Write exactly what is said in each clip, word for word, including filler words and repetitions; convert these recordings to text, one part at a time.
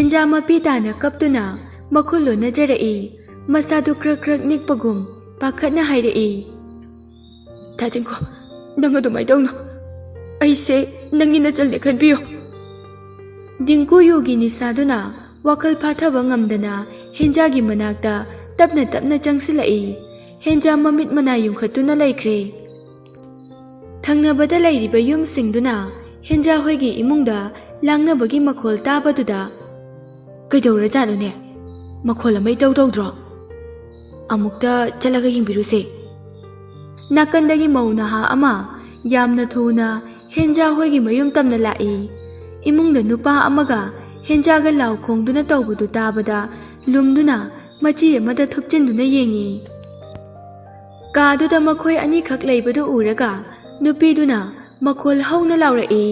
ꯍꯦꯟꯖꯥ ꯃꯄꯤ ꯇꯥꯅ ꯀꯞꯇꯨꯅ ꯃꯈꯨꯜ ꯂꯣꯟꯅꯖꯔꯛꯏ꯫ ꯃꯁꯥꯗꯨ ꯀ꯭ꯔꯛ ꯀ꯭ꯔꯛ ꯅꯤꯛꯄꯒꯨꯝ ꯄꯥꯈꯠꯅ ꯍꯥꯏꯔꯛꯏ, "ꯊꯥꯖꯤꯟꯈꯣ, ꯅꯪ ꯑꯗꯨꯃꯥꯏꯅ ꯇꯧꯅꯨ꯫ ꯑꯩꯁꯦ ꯅꯪꯒꯤ ꯅꯆꯜꯅꯦ ꯈꯟꯕꯤꯌꯨ꯫" ꯗꯤꯡꯀꯨ ꯌꯨꯒꯤ ꯅꯤꯁꯥꯗꯨꯅ ꯋꯥꯈꯜ ꯐꯥꯊꯕ ꯉꯝꯗꯅ ꯍꯦꯟꯖꯥꯒꯤ ꯃꯅꯥꯛꯇ ꯇꯞꯅ ꯇꯞꯅ ꯆꯪꯁꯤꯜꯂꯛꯏ꯫ ꯍꯦꯟꯖꯥ ꯃꯃꯤꯠ ꯃꯅꯥ ꯌꯨꯡꯈꯠꯇꯨꯅ ꯂꯩꯈ꯭ꯔꯦ꯫ ꯊꯪꯅꯕꯗ ꯂꯩꯔꯤꯕ ꯌꯨꯝꯁꯤꯡꯗꯨꯅ ꯍꯦꯟꯖꯥ ꯍꯣꯏꯒꯤ ꯏꯃꯨꯡꯗ ꯂꯥꯡꯅꯕꯒꯤ ꯃꯈꯣꯜ ꯇꯥꯕꯗꯨꯗ, "ꯀꯩꯗꯧꯔꯖꯥꯠꯅꯣꯅꯦ? ꯃꯈꯣꯜ ꯑꯃ ꯏꯇꯧ ꯇꯧꯗ꯭ꯔꯣ? ꯑꯃꯨꯛꯇ ꯆꯠꯂꯒ ꯌꯦꯡꯕꯤꯔꯨꯁꯦ꯫" ꯅꯥꯀꯟꯗꯒꯤ ꯃꯧ ꯅꯍꯥ ꯑꯃ ꯌꯥꯝꯅ ꯊꯨꯅ ꯍꯦꯟꯖꯥ ꯍꯣꯏꯒꯤ ꯃꯌꯨꯝ ꯇꯝꯅ ꯂꯥꯛꯏ꯫ ꯏꯃꯨꯡꯗ ꯅꯨꯄꯥ ꯑꯃꯒ ꯍꯦꯟꯖꯥꯒ ꯂꯥꯎ ꯈꯣꯡꯗꯨꯅ ꯇꯧꯕꯗꯨ ꯇꯥꯕꯗ ꯂꯨꯝꯗꯨꯅ ꯃꯆꯤ ꯑꯃꯗ ꯊꯨꯞꯆꯤꯟꯗꯨꯅ ꯌꯦꯡꯉꯤ꯫ ꯀꯥꯗꯨꯗ ꯃꯈꯣꯏ ꯑꯅꯤꯈꯛ ꯂꯩꯕꯗꯨ ꯎꯔꯒ ꯅꯨꯄꯤꯗꯨꯅ ꯃꯈꯣꯜ ꯍꯧꯅ ꯂꯥꯎꯔꯛꯏ,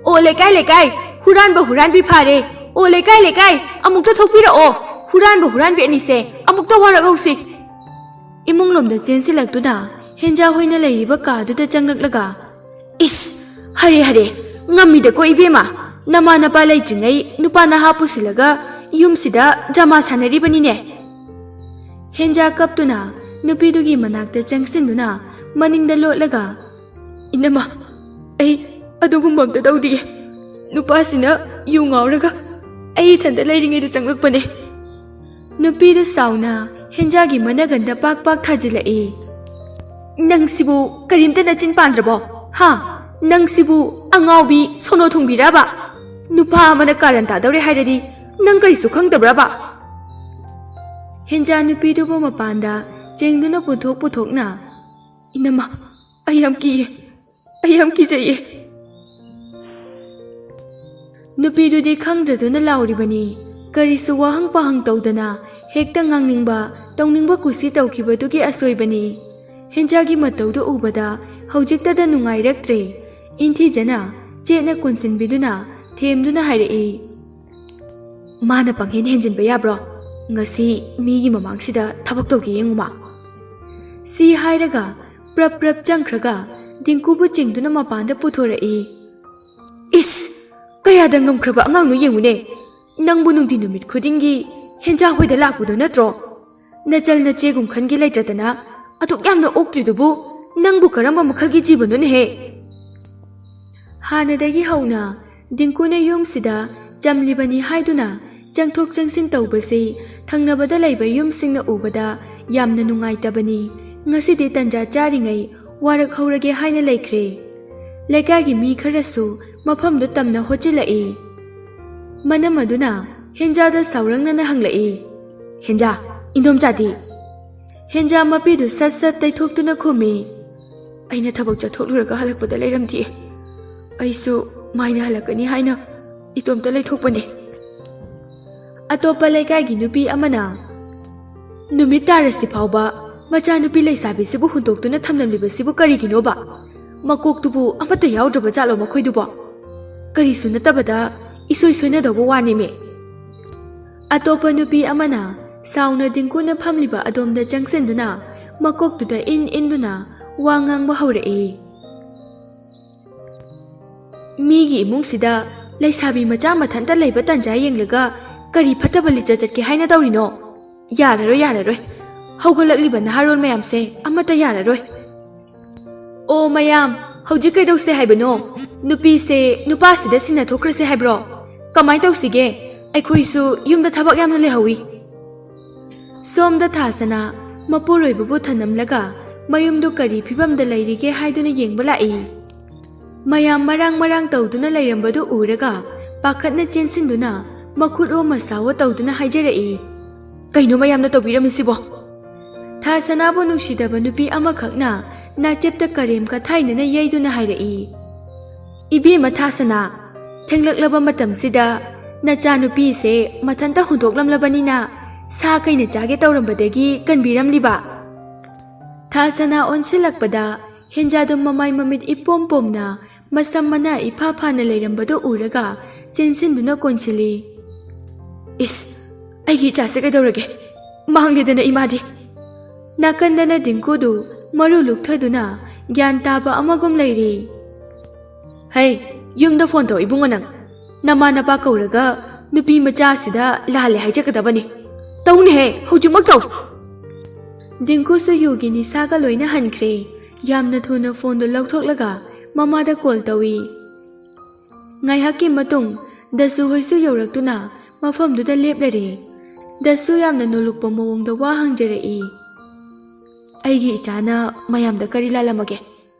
"ꯑꯣ ꯂꯩꯀꯥꯏ, ꯂꯩꯀꯥꯏ, ꯍꯨꯔꯥꯟꯕ ꯍꯨꯔꯥꯟꯕꯤ ꯐꯥꯔꯦ! ꯑꯣ ꯂꯩꯀꯥꯏ, ꯂꯩꯀꯥꯏ, ꯑꯃꯨꯛꯇ ꯊꯣꯛꯄꯤꯔꯛꯑꯣ! ꯍꯨꯔꯥꯟꯕ ꯍꯨꯔꯥꯟꯕꯤ ꯑꯅꯤꯁꯦ ꯑꯃꯨꯛꯇ ꯋꯥꯔꯛꯍꯧꯁꯤ!" ꯏꯃꯨꯡꯂꯣꯝꯗ ꯆꯦꯟꯁꯤꯜꯂꯛꯇꯨꯅ ꯍꯦꯟꯖꯥ ꯍꯣꯏꯅ ꯂꯩꯔꯤꯕ ꯀꯥꯗꯨꯗ ꯆꯪꯂꯛꯂꯒ, "ꯏꯁ! ꯍꯔꯦ ꯍꯔꯦ! ꯉꯝꯃꯤꯗꯀꯣ ꯏꯕꯦꯝꯃ! ꯅꯃꯥ ꯅꯄꯥ ꯂꯩꯇ꯭ꯔꯤꯉꯩ ꯅꯨꯄꯥ ꯅꯍꯥ ꯄꯨꯁꯤꯜꯂꯒ ꯌꯨꯝꯁꯤꯗ ꯗ꯭ꯔꯃꯥ ꯁꯥꯟꯅꯔꯤꯕꯅꯤꯅꯦ!" ꯍꯦꯟꯖꯥ ꯀꯞꯇꯨꯅ ꯅꯨꯄꯤꯗꯨꯒꯤ ꯃꯅꯥꯛꯇ ꯆꯪꯁꯤꯟꯗꯨꯅ ꯃꯅꯤꯡꯗ ꯂꯣꯠꯂꯒ, "ꯏꯅꯝꯃ, ꯑꯩ ꯑꯗꯨꯒꯨꯝꯕ ꯑꯝꯇ ꯇꯧꯗꯤꯌꯦ꯫ ꯅꯨꯄꯥꯁꯤꯅ ꯌꯨ ꯉꯥꯎꯔꯒ ꯑꯩ ꯏꯊꯟꯇ ꯂꯩꯔꯤꯉꯩꯗ ꯆꯪꯂꯛꯄꯅꯦ꯫" ꯅꯨꯄꯤꯗꯨ ꯁꯥꯎꯅ ꯍꯦꯟꯖꯥꯒꯤ ꯃꯅꯒꯟꯗ ꯄꯥꯛ ꯄꯥꯛ ꯊꯥꯖꯤꯜꯂꯛꯏ꯫ "ꯅꯪꯁꯤꯕꯨ ꯀꯔꯤꯝꯇ ꯅꯆꯤꯟ ꯄꯥꯟꯗ꯭ꯔꯕꯣ? ꯍꯥ? ꯅꯪꯁꯤꯕꯨ ꯑꯉꯥꯎꯕꯤ ꯁꯣꯅꯣ ꯊꯨꯡꯕꯤꯔꯕ? ꯅꯨꯄꯥ ꯑꯃꯅ ꯀꯥꯔꯟ ꯇꯥꯗꯧꯔꯦ ꯍꯥꯏꯔꯗꯤ ꯅꯪ ꯀꯔꯤꯁꯨ ꯈꯪꯗꯕ꯭ꯔꯕ?" ꯍꯦꯟꯖꯥ ꯅꯨꯄꯤꯗꯨꯕꯨ ꯃꯄꯥꯟꯗ ꯆꯦꯡꯗꯨꯅ ꯄꯨꯊꯣꯛ ꯄꯨꯊꯣꯛꯅ, "ꯏꯅꯝꯃ, ꯑꯩ ꯌꯥꯝ ꯀꯤꯌꯦ, ꯑꯩ ꯌꯥꯝ ꯀꯤꯖꯩꯌꯦ꯫" ꯅꯨꯄꯤꯗꯨꯗꯤ ꯈꯪꯗ꯭ꯔꯗꯨꯅ ꯂꯥꯎꯔꯤꯕꯅꯤ꯫ ꯀꯔꯤꯁꯨ ꯋꯥꯍꯪ ꯄꯥꯍꯪ ꯇꯧꯗꯅ ꯍꯦꯛꯇ ꯉꯥꯡꯅꯤꯡꯕ, ꯇꯧꯅꯤꯡꯕ ꯀꯨꯁꯤ ꯇꯧꯈꯤꯕꯗꯨꯒꯤ ꯑꯁꯣꯏꯕꯅꯤ꯫ ꯍꯦꯟꯖꯥꯒꯤ ꯃꯇꯧꯗꯨ ꯎꯕꯗ ꯍꯧꯖꯤꯛꯇꯗ ꯅꯨꯡꯉꯥꯏꯔꯛꯇ꯭ꯔꯦ꯫ ꯏꯟꯊꯤꯖꯅ ꯆꯦꯠꯅ ꯀꯣꯟꯁꯤꯟꯕꯤꯗꯨꯅ ꯊꯦꯝꯗꯨꯅ ꯍꯥꯏꯔꯛꯏ, "ꯃꯥꯅ ꯄꯪꯍꯦꯟ ꯍꯦꯟꯖꯤꯟꯕ ꯌꯥꯕ꯭ꯔꯣ? ꯉꯁꯤ ꯃꯤꯒꯤ ꯃꯃꯥꯡꯁꯤꯗ ꯊꯕꯛ ꯇꯧꯒꯦ ꯌꯦꯡꯉꯨꯃ꯫" ꯁꯤ ꯍꯥꯏꯔꯒ ꯄ꯭ꯔꯞ ꯄ꯭ꯔꯞ ꯆꯪꯈ꯭ꯔꯒ ꯗꯤꯡꯀꯨꯕꯨ ꯆꯤꯡꯗꯨꯅ ꯃꯄꯥꯟꯗ ꯄꯨꯊꯣꯔꯛꯏ꯫ "ꯏꯁ! ꯀꯌꯥꯗ ꯉꯝꯈ꯭ꯔꯕ ꯑꯉꯥꯡꯅꯣ ꯌꯦꯡꯉꯨꯅꯦ! ꯅꯪꯕꯨ ꯅꯨꯡꯇꯤ ꯅꯨꯃꯤꯠ ꯈꯨꯗꯤꯡꯒꯤ ꯍꯦꯟꯖꯥ ꯍꯣꯏꯗ ꯂꯥꯛꯄꯗꯣ ꯅꯠꯇ꯭ꯔꯣ? ꯅꯆꯜ ꯅꯆꯦꯒꯨꯝ ꯈꯟꯒꯦ ꯂꯩꯇ꯭ꯔꯗꯅ ꯑꯗꯨꯛ ꯌꯥꯝꯅ ꯑꯣꯛꯇ꯭ꯔꯤꯗꯨꯕꯨ ꯅꯪꯕꯨ ꯀꯔꯝꯕ ꯃꯈꯜꯒꯤ ꯖꯤꯕꯅꯣꯅꯦꯍꯦ? ꯍꯥꯟꯅꯗꯒꯤ ꯍꯧꯅ ꯗꯤꯡꯀꯨꯅ ꯌꯨꯝꯁꯤꯗ ꯆꯝꯂꯤꯕꯅꯤ ꯍꯥꯏꯗꯨꯅ ꯆꯪꯊꯣꯛ ꯆꯪꯁꯤꯟ ꯇꯧꯕꯁꯤ ꯊꯪꯅꯕꯗ ꯂꯩꯕ ꯌꯨꯝꯁꯤꯡꯅ ꯎꯕꯗ ꯌꯥꯝꯅ ꯅꯨꯡꯉꯥꯏꯇꯕꯅꯤ꯫ ꯉꯁꯤꯗꯤ ꯇꯟꯖꯥ ꯆꯥꯔꯤꯉꯩ ꯋꯥꯔꯛꯍꯧꯔꯒꯦ ꯍꯥꯏꯅ ꯂꯩꯈ꯭ꯔꯦ꯫ ꯂꯩꯀꯥꯏꯒꯤ ꯃꯤ ꯈꯔꯁꯨ ꯃꯐꯝꯗꯨ ꯇꯝꯅ ꯍꯣꯠꯆꯤꯜꯂꯛꯏ꯫ ꯃꯅꯝ ꯑꯗꯨꯅ ꯍꯦꯟꯖꯥꯗ ꯁꯥꯎꯔꯪꯅꯅ ꯍꯪꯂꯛꯏ, "ꯍꯦꯟꯖꯥ, ꯏꯟꯗꯣꯝꯆꯥꯗꯤ?" ꯍꯦꯟꯖꯥ ꯃꯄꯤꯗꯨ ꯁꯠ ꯁꯠ ꯇꯩꯊꯣꯛꯇꯨꯅ ꯈꯨꯝꯃꯤ, "ꯑꯩꯅ ꯊꯕꯛ ꯆꯠꯊꯣꯛꯂꯨꯔꯒ ꯍꯜꯂꯛꯄꯗ ꯂꯩꯔꯝꯗꯦ꯫ ꯑꯩꯁꯨ ꯃꯥꯏꯅ ꯍꯜꯂꯛꯀꯅꯤ ꯍꯥꯏꯅ ꯏꯇꯣꯝꯇ ꯂꯩꯊꯣꯛꯄꯅꯦ꯫" ꯑꯇꯣꯞꯄ ꯂꯩꯀꯥꯏꯒꯤ ꯅꯨꯄꯤ ꯑꯃꯅ, "ꯅꯨꯃꯤꯠ ꯇꯥꯔꯁꯤ ꯐꯥꯎꯕ ꯃꯆꯥꯅꯨꯄꯤ ꯂꯩꯁꯥꯕꯤꯁꯤꯕꯨ ꯍꯨꯟꯗꯣꯛꯇꯨꯅ ꯊꯝꯂꯝꯂꯤꯕꯁꯤꯕꯨ ꯀꯔꯤꯒꯤꯅꯣꯕ? ꯃꯀꯣꯛꯇꯨꯕꯨ ꯑꯃꯠꯇ ꯌꯥꯎꯗ꯭ꯔꯕ ꯖꯥꯠꯂꯣ ꯃꯈꯣꯏꯗꯨꯕꯣ? ꯀꯔꯤꯁꯨ ꯅꯠꯇꯕꯗ ꯏꯁꯣꯏ ꯁꯣꯏꯅꯗꯧꯕ ꯋꯥꯅꯦꯃꯤ꯫" ꯑꯇꯣꯞꯄ ꯅꯨꯄꯤ ꯑꯃꯅ ꯁꯥꯎꯅ ꯗꯤꯡꯀꯨꯅ ꯐꯝꯂꯤꯕ ꯑꯗꯣꯝꯗ ꯆꯪꯁꯤꯟꯗꯨꯅ ꯃꯀꯣꯛꯇꯨꯗ ꯏꯟ ꯏꯟꯗꯨꯅ ꯋꯥ ꯉꯥꯡꯕ ꯍꯧꯔꯛꯏ꯫ "ꯃꯤꯒꯤ ꯏꯃꯨꯡꯁꯤꯗ ꯂꯩꯁꯥꯕꯤ ꯃꯆꯥ ꯃꯊꯟꯇ ꯂꯩꯕ ꯇꯟꯖꯥ ꯌꯦꯡꯂꯒ ꯀꯔꯤ ꯐꯠꯇꯕ ꯂꯤꯆꯠ ꯆꯠꯀꯦ ꯍꯥꯏꯅ ꯇꯧꯔꯤꯅꯣ? ꯌꯥꯔꯔꯣꯏ, ꯌꯥꯔꯔꯣꯏ꯫ ꯍꯧꯒꯠꯂꯛꯂꯤꯕ ꯅꯍꯥꯔꯣꯜ ꯃꯌꯥꯝꯁꯦ ꯑꯃꯠꯇ ꯌꯥꯔꯔꯣꯏ꯫" "ꯑꯣ ꯃꯌꯥꯝ, ꯍꯧꯖꯤꯛ ꯀꯩꯗꯧꯁꯦ ꯍꯥꯏꯕꯅꯣ? ꯅꯨꯄꯤꯁꯦ ꯅꯨꯄꯥꯁꯤꯗ ꯁꯤꯟꯅꯊꯣꯛꯈ꯭ꯔꯁꯦ ꯍꯥꯏꯕ꯭ꯔꯣ? ꯀꯃꯥꯏꯅ ꯇꯧꯁꯤꯒꯦ? ꯑꯩꯈꯣꯏꯁꯨ ꯌꯨꯝꯗ ꯊꯕꯛ ꯌꯥꯝꯅ ꯂꯩꯍꯧꯋꯤ꯫" ꯁꯣꯝꯗ ꯊꯥꯁꯅꯥ ꯃꯄꯨꯔꯣꯏꯕꯕꯨ ꯊꯅꯝꯂꯒ ꯃꯌꯨꯝꯗꯨ ꯀꯔꯤ ꯐꯤꯕꯝꯗ ꯂꯩꯔꯤꯒꯦ ꯍꯥꯏꯗꯨꯅ ꯌꯦꯡꯕ ꯂꯥꯛꯏ꯫ ꯃꯌꯥꯝ ꯃꯔꯥꯡ ꯃꯔꯥꯡ ꯇꯧꯗꯨꯅ ꯂꯩꯔꯝꯕꯗꯨ ꯎꯔꯒ ꯄꯥꯈꯠꯅ ꯆꯦꯟꯁꯤꯟꯗꯨꯅ ꯃꯈꯨꯠ ꯑꯣꯝꯃ ꯁꯥꯎꯋ ꯇꯧꯗꯨꯅ ꯍꯥꯏꯖꯔꯛꯏ, "ꯀꯩꯅꯣ ꯃꯌꯥꯝꯅ ꯇꯧꯕꯤꯔꯝꯃꯤꯁꯤꯕꯣ?" ꯊꯥꯁꯅꯥꯕꯨ ꯅꯨꯡꯁꯤꯗꯕ ꯅꯨꯄꯤ ꯑꯃꯈꯛꯅ ꯅꯥꯆꯦꯞꯇ ꯀꯔꯦꯝ ꯀꯊꯥꯏꯅꯅ ꯌꯩꯗꯨꯅ ꯍꯥꯏꯔꯛꯏ, "ꯏꯕꯦꯝꯃ ꯊꯥꯁꯅꯥ, ꯊꯦꯡꯂꯛꯂꯕ ꯃꯇꯝꯁꯤꯗ ꯅꯆꯥꯅꯨꯄꯤꯁꯦ ꯃꯊꯟꯇ ꯍꯨꯟꯗꯣꯛꯂꯝꯂꯕꯅꯤꯅ ꯁꯥ ꯀꯩꯅ ꯆꯥꯒꯦ ꯇꯧꯔꯝꯕꯗꯒꯤ ꯀꯟꯕꯤꯔꯝꯂꯤꯕ?" ꯊꯥꯁꯅꯥ ꯑꯣꯟꯁꯤꯜꯂꯛꯄꯗ ꯍꯦꯟꯖꯥꯗꯨ ꯃꯃꯥꯏ ꯃꯃꯤꯠ ꯏꯄꯣꯝ ꯄꯣꯝꯅ ꯃꯁꯝ ꯃꯅꯥ ꯏꯐꯥ ꯐꯥꯅ ꯂꯩꯔꯝꯕꯗꯨ ꯎꯔꯒ ꯆꯦꯟꯁꯤꯟꯗꯨꯅ ꯀꯣꯟꯁꯤꯜꯂꯤ꯫ "ꯏꯁ, ꯑꯩꯒꯤ ꯏꯆꯥꯁꯦ ꯀꯩꯗꯧꯔꯒꯦ? ꯃꯥꯡꯂꯦꯗꯅ ꯏꯃꯥꯗꯤ!" ꯅꯥꯀꯟꯗꯅ ꯗꯤꯡꯀꯨꯗꯨ ꯃꯔꯨ ꯂꯨꯛꯊꯗꯨꯅ ꯒ꯭ꯌꯥꯟ ꯇꯥꯕ ꯑꯃꯒꯨꯝ ꯂꯩꯔꯤ꯫ "ꯍꯩ, ꯌꯨꯝꯗ ꯐꯣꯟ ꯇꯧ ꯏꯕꯨꯡꯉꯣ ꯅꯪ꯫ ꯅꯃꯥ ꯅꯄꯥ ꯀꯧꯔꯒ ꯅꯨꯄꯤ ꯃꯆꯥꯁꯤꯗ ꯂꯥꯜꯂꯦ ꯍꯥꯏꯖꯒꯗꯕꯅꯤ꯫ ꯇꯧꯅꯦꯍꯦ, ꯍꯧꯖꯤꯛꯃꯛ ꯇꯧ꯫ ꯗꯤꯡꯀꯨꯁꯨ ꯌꯨꯒꯤ ꯅꯤꯁꯥꯒ ꯂꯣꯏꯅ ꯍꯟꯈ꯭ꯔꯦ꯫ ꯌꯥꯝꯅ ꯊꯨꯅ ꯐꯣꯟꯗꯨ ꯂꯧꯊꯣꯛꯂꯒ ꯃꯃꯥꯗ ꯀꯣꯜ ꯇꯧꯏ꯫ ꯉꯥꯏꯍꯥꯛꯀꯤ ꯃꯇꯨꯡ ꯗꯁꯨ ꯍꯣꯏꯁꯨ ꯌꯧꯔꯛꯇꯨꯅ ꯃꯐꯝꯗꯨꯗ ꯂꯦꯞꯂꯔꯦ꯫ ꯗꯁꯨ ꯌꯥꯝꯅ ꯅꯣꯂꯨꯛꯄ ꯃꯑꯣꯡꯗ ꯋꯥ ꯍꯪꯖꯔꯛꯏ꯫ "ꯑꯩꯒꯤ ꯏꯆꯥꯅ ꯃꯌꯥꯝꯗ ꯀꯔꯤ ꯂꯥꯜꯂꯝꯃꯒꯦ?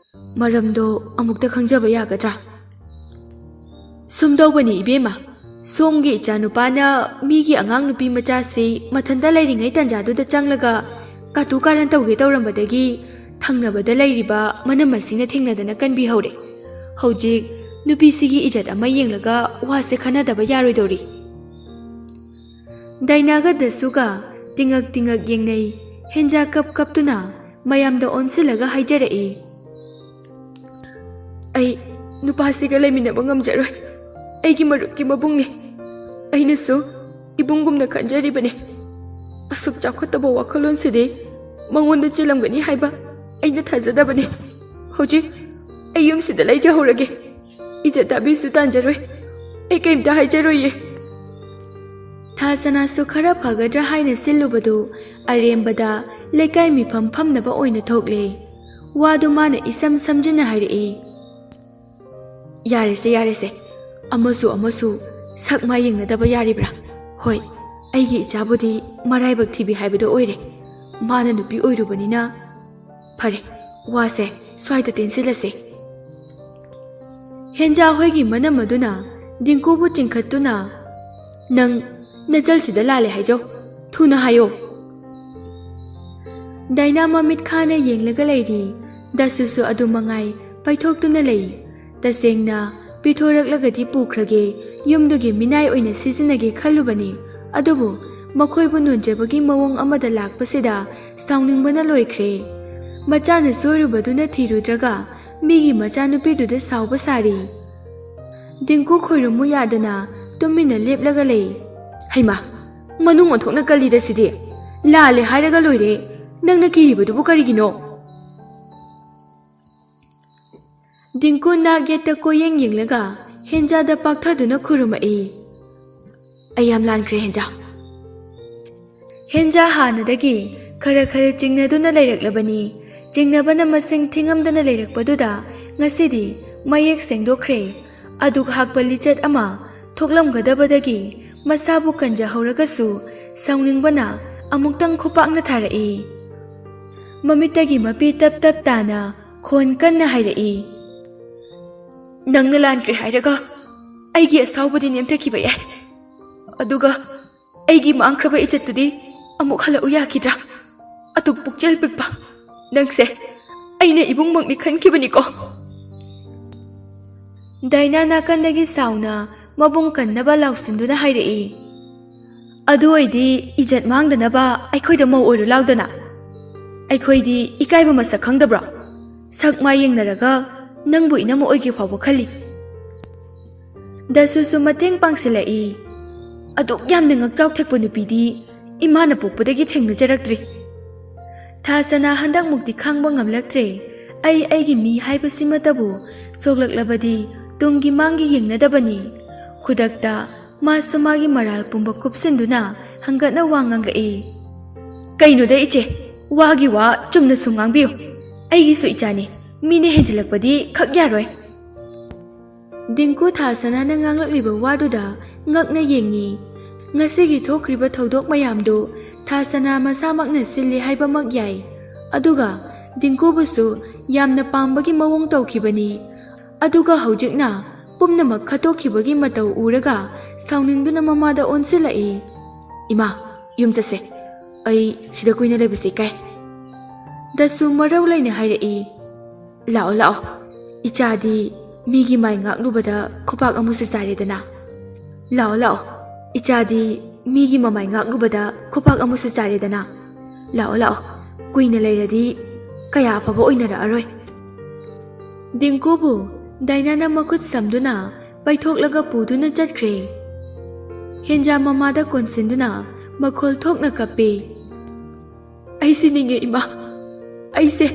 ꯃꯔꯝꯗꯣ ꯑꯃꯨꯛꯇ ꯈꯪꯖꯕ ꯌꯥꯒꯗ꯭ꯔꯥ?" "ꯁꯨꯝꯗꯧꯕꯅꯤ ꯏꯕꯦꯝꯃ, ꯁꯣꯝꯒꯤ ꯏꯆꯥꯅꯨꯄꯥꯅ ꯃꯤꯒꯤ ꯑꯉꯥꯡ ꯅꯨꯄꯤ ꯃꯆꯥꯁꯤ ꯃꯊꯟꯇ ꯂꯩꯔꯤꯉꯩ ꯇꯟꯖꯥꯗꯨꯗ ꯆꯪꯂꯒ ꯀꯥꯇꯨ ꯀꯥꯔꯟ ꯇꯧꯒꯦ ꯇꯧꯔꯝꯕꯗꯒꯤ ꯊꯪꯅꯕꯗ ꯂꯩꯔꯤꯕ ꯃꯅꯝ ꯑꯁꯤꯅ ꯊꯦꯡꯅꯗꯅ ꯀꯟꯕꯤꯍꯧꯔꯦ꯫ ꯍꯧꯖꯤꯛ ꯅꯨꯄꯤꯁꯤꯒꯤ ꯏꯖꯠ ꯑꯃ ꯌꯦꯡꯂꯒ ꯋꯥꯁꯦ ꯈꯟꯅꯗꯕ ꯌꯥꯔꯣꯏꯗꯧꯔꯤ꯫" ꯗꯥꯏꯅꯥꯒ ꯗꯁꯨꯒ ꯇꯤꯉꯛ ꯇꯤꯉꯛ ꯌꯦꯡꯅꯩ꯫ ꯍꯦꯟꯖꯥ ꯀꯞ ꯀꯞꯇꯨꯅ ꯃꯌꯥꯝꯗ ꯑꯣꯟꯁꯤꯜꯂꯒ ꯍꯥꯏꯖꯔꯛꯏ꯫ "ꯑꯩ ꯅꯨꯄꯥꯁꯤꯒ ꯂꯩꯃꯤꯟꯅꯕ ꯉꯝꯖꯔꯣꯏ꯫ ꯑꯩꯒꯤ ꯃꯔꯨꯞꯀꯤ ꯃꯕꯨꯡꯅꯤ꯫ ꯑꯩꯅꯁꯨ ꯏꯕꯨꯡꯒꯨꯝꯅ ꯈꯟꯖꯔꯤꯕꯅꯤ꯫ ꯑꯁꯨꯛ ꯆꯥꯎꯈꯠꯇꯕ ꯋꯥꯈꯜꯂꯣꯟꯁꯤꯗꯤ ꯃꯉꯣꯟꯗ ꯆꯦꯜꯂꯝꯒꯅꯤ ꯍꯥꯏꯕ ꯑꯩꯅ ꯊꯥꯖꯗꯕꯅꯤ꯫ ꯍꯧꯖꯤꯛ ꯑꯩ ꯌꯨꯝꯁꯤꯗ ꯂꯩꯖꯍꯧꯔꯒꯦ꯫ ꯏꯖꯠ ꯇꯥꯕꯤꯁꯨ ꯇꯥꯟꯖꯔꯣꯏ꯫ ꯑꯩ ꯀꯩꯝꯇ ꯍꯥꯏꯖꯔꯣꯏꯌꯦ꯫" ꯊꯥ ꯁꯅꯥꯁꯨ ꯈꯔ ꯐꯒꯗ꯭ꯔꯥ ꯍꯥꯏꯅ ꯁꯤꯜꯂꯨꯕꯗꯨ ꯑꯔꯦꯝꯕꯗ ꯂꯩꯀꯥꯏ ꯃꯤꯐꯝ ꯐꯝꯅꯕ ꯑꯣꯏꯅ ꯊꯣꯛꯂꯦ꯫ ꯋꯥꯗꯨ ꯃꯥꯅ ꯏꯁꯝ ꯁꯝꯖꯤꯟꯅ ꯍꯥꯏꯔꯛꯏ꯫ "ꯌꯥꯔꯦꯁꯦ, ꯌꯥꯔꯦꯁꯦ꯫ ꯑꯃꯁꯨ ꯑꯃꯁꯨ ꯁꯛ ꯃꯥꯏ ꯌꯦꯡꯅꯗꯕ ꯌꯥꯔꯤꯕ꯭ꯔꯥ? ꯍꯣꯏ, ꯑꯩꯒꯤ ꯏꯆꯥꯕꯨꯗꯤ ꯃꯔꯥꯏꯕꯛ ꯊꯤꯕꯤ ꯍꯥꯏꯕꯗꯣ ꯑꯣꯏꯔꯦ꯫ ꯃꯥꯅ ꯅꯨꯄꯤ ꯑꯣꯏꯔꯨꯕꯅꯤꯅ꯫ ꯐꯔꯦ, ꯋꯥꯁꯦ ꯁ꯭ꯋꯥꯏꯗ ꯇꯦꯟꯁꯤꯜꯂꯁꯦ꯫" ꯍꯦꯟꯖꯥ ꯍꯣꯏꯒꯤ ꯃꯅꯝ ꯑꯗꯨꯅ ꯗꯤꯡꯀꯨꯕꯨ ꯆꯤꯡꯈꯠꯇꯨꯅ, "ꯅꯪ ꯅꯆꯜꯁꯤꯗ ꯂꯥꯜꯂꯦ ꯍꯥꯏꯖꯧ꯫ ꯊꯨꯅ ꯍꯥꯏꯌꯣ꯫" ꯗꯥꯏꯅꯥ ꯃꯃꯤꯠ ꯈꯥꯅ ꯌꯦꯡꯂꯒ ꯂꯩꯔꯤ꯫ ꯗꯁꯨꯁꯨ ꯑꯗꯨ ꯃꯉꯥꯏ ꯄꯥꯏꯊꯣꯛꯇꯨꯅ ꯂꯩ꯫ ꯇꯁꯦꯡꯅ ꯄꯤꯊꯣꯔꯛꯂꯒꯗꯤ ꯄꯨꯈ꯭ꯔꯒꯦ, ꯌꯨꯝꯗꯨꯒꯤ ꯃꯤꯅꯥꯏ ꯑꯣꯏꯅ ꯁꯤꯖꯤꯟꯅꯒꯦ ꯈꯜꯂꯨꯕꯅꯤ꯫ ꯑꯗꯨꯕꯨ ꯃꯈꯣꯏꯕꯨ ꯅꯣꯟꯖꯕꯒꯤ ꯃꯑꯣꯡ ꯑꯃꯗ ꯂꯥꯛꯄꯁꯤꯗ ꯁꯥꯎꯅꯤꯡꯕꯅ ꯂꯣꯏꯈ꯭ꯔꯦ꯫ ꯃꯆꯥꯅ ꯁꯣꯏꯔꯨꯕꯗꯨꯅ ꯊꯤꯔꯨꯗ꯭ꯔꯒ ꯃꯤꯒꯤ ꯃꯆꯥꯅꯨꯄꯤꯗꯨꯗ ꯁꯥꯎꯕ ꯁꯥꯔꯤ꯫ ꯗꯤꯡꯀꯨ ꯈꯣꯏꯔꯨꯝꯃꯨ ꯌꯥꯗꯅ ꯇꯨꯃꯤꯟꯅ ꯂꯦꯞꯂꯒ ꯂꯩ꯫ "ꯍꯩꯃꯥ, ꯃꯅꯨꯡ ꯑꯣꯟꯊꯣꯛꯅ ꯀꯜꯂꯤꯗ ꯁꯤꯗꯤ꯫ ꯂꯥꯜꯂꯦ ꯍꯥꯏꯔꯒ ꯂꯣꯏꯔꯦ꯫ ꯅꯪꯅ ꯀꯤꯔꯤꯕꯗꯨꯕꯨ ꯀꯔꯤꯒꯤꯅꯣ?" ꯗꯤꯡꯀꯨ ꯅꯥꯛ ꯌꯦꯠꯇ ꯀꯣꯏꯌꯦꯡ ꯌꯦꯡꯂꯒ ꯍꯦꯟꯖꯥꯗ ꯄꯥꯛꯊꯗꯨꯅ ꯈꯨꯔꯨꯝꯃꯛꯏ꯫ ꯑꯩ ꯌꯥꯝ ꯂꯥꯟꯈ꯭ꯔꯦ, ꯍꯦꯟꯖꯥ꯫ ꯍꯦꯟꯖꯥ ꯍꯥꯟꯅꯗꯒꯤ ꯈꯔ ꯈꯔ ꯆꯤꯡꯅꯗꯨꯅ ꯂꯩꯔꯛꯂꯕꯅꯤ꯫ ꯆꯤꯡꯅꯕꯅ ꯃꯁꯤꯡ ꯊꯤꯉꯝꯗꯅ ꯂꯩꯔꯛꯄꯗꯨꯗ ꯉꯁꯤꯗꯤ ꯃꯌꯦꯛ ꯁꯦꯡꯗꯣꯛꯈ꯭ꯔꯦ꯫ ꯑꯗꯨꯛ ꯍꯥꯛꯄ ꯂꯤꯆꯠ ꯑꯃ ꯊꯣꯛꯂꯝꯒꯗꯕꯗꯒꯤ ꯃꯁꯥꯕꯨ ꯀꯟꯖꯍꯧꯔꯒꯁꯨ ꯁꯥꯎꯅꯤꯡꯕꯅ ꯑꯃꯨꯛꯇꯪ ꯈꯨꯄꯥꯛꯅ ꯊꯥꯔꯛꯏ꯫ ꯃꯃꯤꯠꯇꯒꯤ ꯃꯄꯤ ꯇꯞ ꯇꯞ ꯇꯥꯅ ꯈꯣꯟ ꯀꯟꯅ ꯍꯥꯏꯔꯛꯏ, "ꯅꯪꯅ ꯂꯥꯟꯈ꯭ꯔꯦ ꯍꯥꯏꯔꯒ ꯑꯩꯒꯤ ꯑꯁꯥꯎꯕꯗꯤ ꯅꯦꯝꯊꯈꯤꯕ ꯌꯥꯏ, ꯑꯗꯨꯒ ꯑꯩꯒꯤ ꯃꯥꯡꯈ꯭ꯔꯕ ꯏꯖꯠꯇꯨꯗꯤ ꯑꯃꯨꯛ ꯍꯜꯂꯛꯎ ꯌꯥꯈꯤꯗ꯭ꯔꯥ? ꯑꯗꯨꯛ ꯄꯨꯛꯆꯦꯜ ꯄꯤꯛꯄ ꯅꯪꯁꯦ ꯑꯩꯅ ꯏꯕꯨꯡꯃꯛꯅꯤ ꯈꯟꯈꯤꯕꯅꯤꯀꯣ?" ꯗꯥꯏꯅꯥ ꯅꯥꯀꯟꯗꯒꯤ ꯁꯥꯎꯅ ꯃꯕꯨꯡ ꯀꯟꯅꯕ ꯂꯥꯎꯁꯤꯟꯗꯨꯅ ꯍꯥꯏꯔꯛꯏ, "ꯑꯗꯨ ꯑꯣꯏꯗꯤ ꯏꯖꯠ ꯃꯥꯡꯗꯅꯕ ꯑꯩꯈꯣꯏꯗ ꯃꯧ ꯑꯣꯏꯔꯨ ꯂꯥꯎꯗꯅ꯫ ꯑꯩꯈꯣꯏꯗꯤ ꯏꯀꯥꯏꯕ ꯃꯁꯛ ꯈꯪꯗꯕ꯭ꯔꯣ? ꯁꯛ ꯃꯥꯏ ꯌꯦꯡꯅꯔꯒ ꯅꯪꯕꯨ ꯏꯅꯝꯃ ꯑꯣꯏꯒꯦ ꯐꯥꯎꯕ ꯈꯜꯂꯤ꯫" ꯗꯁꯨꯁꯨ ꯃꯇꯦꯡ ꯄꯥꯡꯁꯤꯜꯂꯛꯏ꯫ "ꯑꯗꯨꯛ ꯌꯥꯝꯅ ꯉꯛꯆꯥꯎ ꯊꯦꯛꯄ ꯅꯨꯄꯤꯗꯤ ꯏꯃꯥꯅ ꯄꯣꯛꯄꯗꯒꯤ ꯊꯦꯡꯅꯖꯔꯛꯇ꯭ꯔꯤ꯫ ꯊꯥꯁꯅꯥ ꯍꯟꯗꯛꯃꯨꯛꯇꯤ ꯈꯥꯡꯕ ꯉꯝꯂꯛꯇ꯭ꯔꯦ꯫ ꯑꯩ ꯑꯩꯒꯤ ꯃꯤ ꯍꯥꯏꯕꯁꯤꯃꯠꯇꯕꯨ ꯁꯣꯛꯂꯛꯂꯕꯗꯤ ꯇꯨꯡꯒꯤ ꯃꯥꯡꯒꯤ ꯌꯦꯡꯅꯗꯕꯅꯤ꯫" ꯈꯨꯗꯛꯇ ꯃꯥꯁꯨ ꯃꯥꯒꯤ ꯃꯔꯥꯜ ꯄꯨꯝꯕ ꯀꯨꯞꯁꯤꯟꯗꯨꯅ ꯍꯪꯒꯠꯅ ꯋꯥ ꯉꯥꯡꯂꯛꯏ꯫ "ꯀꯩꯅꯣꯗ ꯏꯆꯦ, ꯋꯥꯒꯤ ꯋꯥ ꯆꯨꯝꯅ ꯁꯨꯝ ꯉꯥꯡꯕꯤꯌꯨ꯫ ꯑꯩꯒꯤꯁꯨ ꯏꯆꯥꯅꯤ, ꯃꯤꯅ ꯍꯦꯟꯖꯤꯜꯂꯛꯄꯗꯤ ꯈꯛ ꯌꯥꯔꯣꯏ꯫" ꯗꯤꯡꯀꯨ ꯊꯥꯁꯅꯥꯅ ꯉꯥꯡꯂꯛꯂꯤꯕ ꯋꯥꯗꯨꯗ ꯉꯛꯅ ꯌꯦꯡꯉꯤ꯫ ꯉꯁꯤꯒꯤ ꯊꯣꯛꯈ꯭ꯔꯤꯕ ꯊꯧꯗꯣꯛ ꯃꯌꯥꯝꯗꯨ ꯊꯥꯁꯅꯥ ꯃꯁꯥꯃꯛꯅ ꯁꯤꯜꯂꯤ ꯍꯥꯏꯕꯃꯛ ꯌꯥꯏ꯫ ꯑꯗꯨꯒ ꯗꯤꯡꯀꯨꯕꯨꯁꯨ ꯌꯥꯝꯅ ꯄꯥꯝꯕꯒꯤ ꯃꯑꯣꯡ ꯇꯧꯈꯤꯕꯅꯤ꯫ ꯑꯗꯨꯒ ꯍꯧꯖꯤꯛꯅ ꯄꯨꯝꯅꯃꯛ ꯈꯠꯇꯣꯛꯈꯤꯕꯒꯤ ꯃꯇꯧ ꯎꯔꯒ ꯁꯥꯎꯅꯤꯡꯗꯨꯅ ꯃꯃꯥꯗ ꯑꯣꯟꯁꯤꯜꯂꯛꯏ꯫ "ꯏꯃꯥ, ꯌꯨꯝ ꯆꯠꯁꯦ꯫ ꯑꯩ ꯁꯤꯗ ꯀꯨꯏꯅ ꯂꯩꯕꯁꯦ ꯏꯀꯥꯏ꯫" ꯗꯁꯨ ꯃꯔꯧ ꯂꯩꯅ ꯍꯥꯏꯔꯛꯏ, "ꯂꯥꯛꯑꯣ, ꯂꯥꯛꯑꯣ꯫ ꯏꯆꯥꯗꯤ ꯃꯤꯒꯤ ꯃꯥꯏ ꯉꯥꯛꯂꯨꯕꯗ ꯈꯨꯄꯥꯛ ꯑꯃꯁꯨ ꯆꯥꯔꯦꯗꯅ꯫ ꯂꯥꯛꯑꯣ, ꯂꯥꯛꯑꯣ꯫ ꯏꯆꯥꯗꯤ ꯃꯤꯒꯤ ꯃꯃꯥꯏ ꯉꯥꯛꯂꯨꯕꯗ ꯈꯨꯄꯥꯛ ꯑꯃꯁꯨ ꯆꯥꯔꯦꯗꯅ꯫ ꯂꯥꯛꯑꯣ, ꯂꯥꯛꯑꯣ꯫ ꯀꯨꯏꯅ ꯂꯩꯔꯗꯤ ꯀꯌꯥ ꯑꯐꯕ ꯑꯣꯏꯅꯔꯛꯑꯔꯣꯏ꯫" ꯗꯤꯡꯀꯨꯕꯨ ꯗꯥꯏꯅꯥꯅ ꯃꯈꯨꯠ ꯁꯝꯗꯨꯅ ꯄꯩꯊꯣꯛꯂꯒ ꯄꯨꯗꯨꯅ ꯆꯠꯈ꯭ꯔꯦ꯫ ꯍꯦꯟꯖꯥ ꯃꯃꯥꯗ ꯀꯣꯟꯁꯤꯟꯗꯨꯅ ꯃꯈꯣꯜ ꯊꯣꯛꯅ ꯀꯞꯄꯦ꯫ "ꯑꯩ ꯁꯤꯅꯤꯡꯉꯦ ꯏꯃꯥ, ꯑꯩꯁꯦ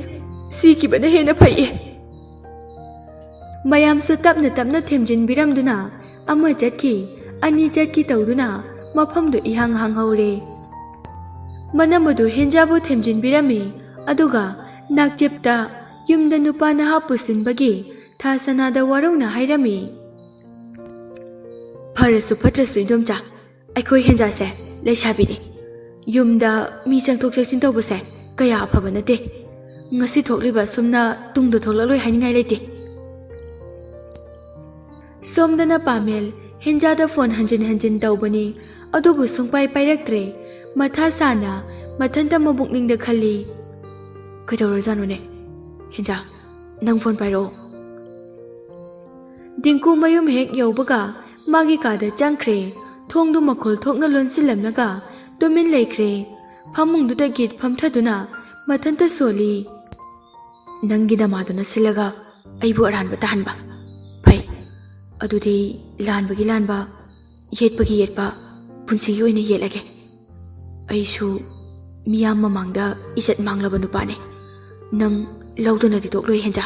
ꯁꯤꯈꯤꯕꯅ ꯍꯦꯟꯅ ꯐꯩꯌꯦ꯫" ꯃꯌꯥꯝꯁꯨ ꯇꯞꯅ ꯇꯞꯅ ꯊꯦꯝꯖꯤꯟꯕꯤꯔꯝꯗꯨꯅ ꯑꯃ ꯆꯠꯈꯤ, ꯑꯅꯤ ꯆꯠꯀꯦ ꯇꯧꯗꯨꯅ ꯃꯐꯝꯗꯨ ꯏꯍꯥꯡ ꯍꯥꯡꯍꯧꯔꯦ꯫ ꯃꯅꯝ ꯑꯗꯨ ꯍꯦꯟꯖꯥꯕꯨ ꯊꯦꯝꯖꯤꯟꯕꯤꯔꯝꯃꯤ꯫ ꯑꯗꯨꯒ ꯅꯥꯛꯆꯦꯞꯇ ꯌꯨꯝꯗ ꯅꯨꯄꯥ ꯅꯍꯥ ꯄꯨꯁꯤꯟꯕꯒꯤ ꯊꯥ ꯁꯅꯥꯗ ꯋꯥꯔꯧꯅ ꯍꯥꯏꯔꯝꯃꯤ꯫ "ꯐꯔꯁꯨ ꯐꯠꯇ꯭ꯔꯁꯨ ꯏꯗꯣꯝꯆꯥ, ꯑꯩꯈꯣꯏ ꯍꯦꯟꯖꯥꯁꯦ ꯂꯩꯁꯥꯕꯤꯅꯤ꯫ ꯌꯨꯝꯗ ꯃꯤ ꯆꯪꯊꯣꯛ ꯆꯪꯁꯤꯟ ꯇꯧꯕꯁꯦ ꯀꯌꯥ ꯑꯐꯕ ꯅꯠꯇꯦ꯫ ꯉꯁꯤ ꯊꯣꯛꯂꯤꯕ ꯑꯁꯨꯝꯅ ꯇꯨꯡꯗ ꯊꯣꯛꯂꯛꯂꯣꯏ ꯍꯥꯏꯅꯤꯡꯉꯥꯏ ꯂꯩꯇꯦ꯫" ꯁꯣꯝꯗꯅ ꯄꯥꯃꯦꯜ ꯍꯦꯟꯖꯥꯗ ꯐꯣꯟ ꯍꯟꯖꯤꯟ ꯍꯟꯖꯤꯟ ꯇꯧꯕꯅꯤ, ꯑꯗꯨꯕꯨ ꯁꯨꯡꯄꯥꯏ ꯄꯥꯏꯔꯛꯇ꯭ꯔꯦ꯫ ꯃꯊꯥ ꯁꯥꯅ ꯃꯊꯟꯇ ꯃꯕꯨꯛꯅꯤꯡꯗ ꯈꯜꯂꯤ, "ꯀꯩꯗꯧꯔꯖꯥꯠꯅꯣꯅꯦ? ꯍꯦꯟꯖꯥ, ꯅꯪ ꯐꯣꯟ ꯄꯥꯏꯔꯛꯑꯣ꯫" ꯗꯤꯡꯀꯨ ꯃꯌꯨꯝ ꯍꯦꯛ ꯌꯧꯕꯒ ꯃꯥꯒꯤ ꯀꯥꯗ ꯆꯪꯈ꯭ꯔꯦ꯫ ꯊꯣꯡꯗꯨ ꯃꯈꯣꯜ ꯊꯣꯛꯅ ꯂꯣꯟꯁꯤꯜꯂꯝꯂꯒ ꯇꯨꯃꯤꯟ ꯂꯩꯈ꯭ꯔꯦ꯫ ꯐꯃꯨꯡꯗꯨꯗ ꯒꯤꯠ ꯐꯝꯊꯗꯨꯅ ꯃꯊꯟꯇ ꯁꯣꯜꯂꯤ꯫ "ꯅꯪꯒꯤ ꯅꯃꯥꯗꯨꯅ ꯁꯤꯜꯂꯒ ꯑꯩꯕꯨ ꯑꯔꯥꯟꯕ ꯇꯥꯍꯟꯕ꯫ ꯐꯩ, ꯑꯗꯨꯗꯤ ꯂꯥꯟꯕꯒꯤ ꯂꯥꯟꯕ, ꯌꯦꯠꯄꯒꯤ ꯌꯦꯠꯄ, ꯄꯨꯟꯁꯤꯒꯤ ꯑꯣꯏꯅ ꯌꯦꯠꯂꯒꯦ꯫ ꯑꯩꯁꯨ ꯃꯤꯌꯥꯝ ꯃꯃꯥꯡꯗ ꯏꯖꯠ ꯃꯥꯡꯂꯕ ꯅꯨꯄꯥꯅꯦ꯫ ꯅꯪ ꯂꯧꯗꯅꯗꯤ ꯇꯣꯛꯂꯣꯏ, ꯍꯦꯟꯖꯥ꯫"